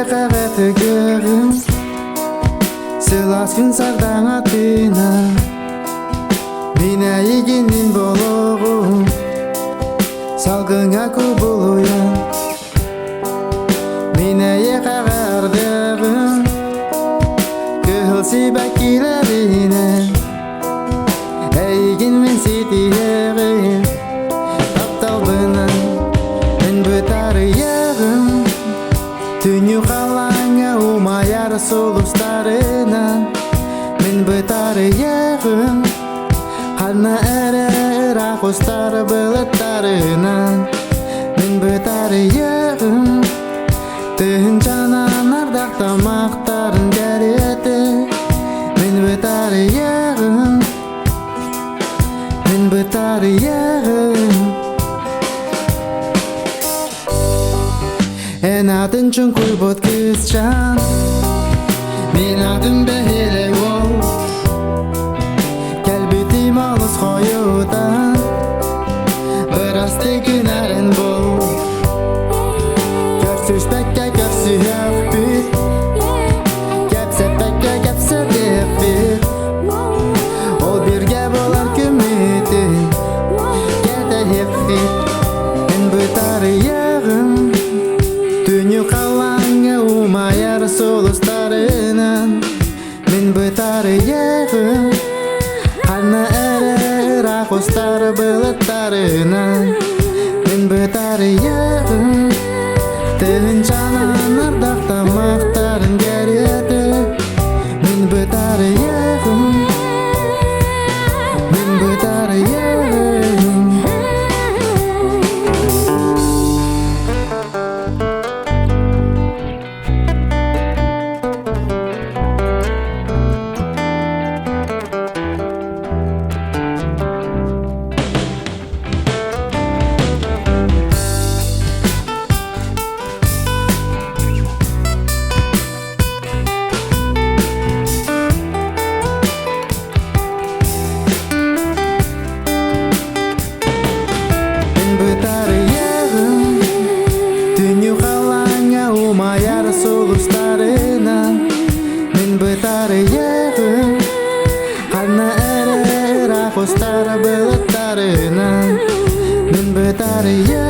Эйиэхэҕэ тыгыаҕым, сылаас күн сардаҥа тыына, мин эйигиннин буолуоҕум, салгыҥҥа кубулуйан, мин эйиэхэҕэ ардыаҕым, кыһыл сибэккилэринэн, эйигин мин ситиһиэҕим, тапталбынан мин бытарыйыаҕым. Түннүк халааҥҥа умайар сулустарынан мин бытарыйыаҕым, ханна эрэ ыраах устар былыттарынан мин бытарыйыаҕым, тыһыынчанан ардах тамахтарын кэриэтэ мин бытарыйыаҕым, мин бытарыйыаҕым. Эн атын чуҥкуйбут кыысчаан, мин атын бэһиэлэй уол, кэлбитим олус хойутаан, бырастыы гынарын бул. Көрсүспэккэ көрсүһүөхпүт, кэпсэппэккэ кэпсэтиэхпит, ол бииргэ буолар күммүтүн кэтэһиэхпит. Эн бытарыйыаҕым, түннүк халлааҥҥа умайар сулустарынан мин бытарыйыаҕым, ханна эрэ ыраах устар былыттарынан мин бытарыйыаҕым, тыһыынчанан ардах таммахтарын кэриэтэ мин бытарыйыаҕым, мин бытарыйыаҕым. Мин бытарыйыаҕым, түннүк халлааҥҥа умайар сулустарынан мин бытарыйыаҕым, ханна эрэ ыраах устар былыттарынан мин бытарыйыаҕым.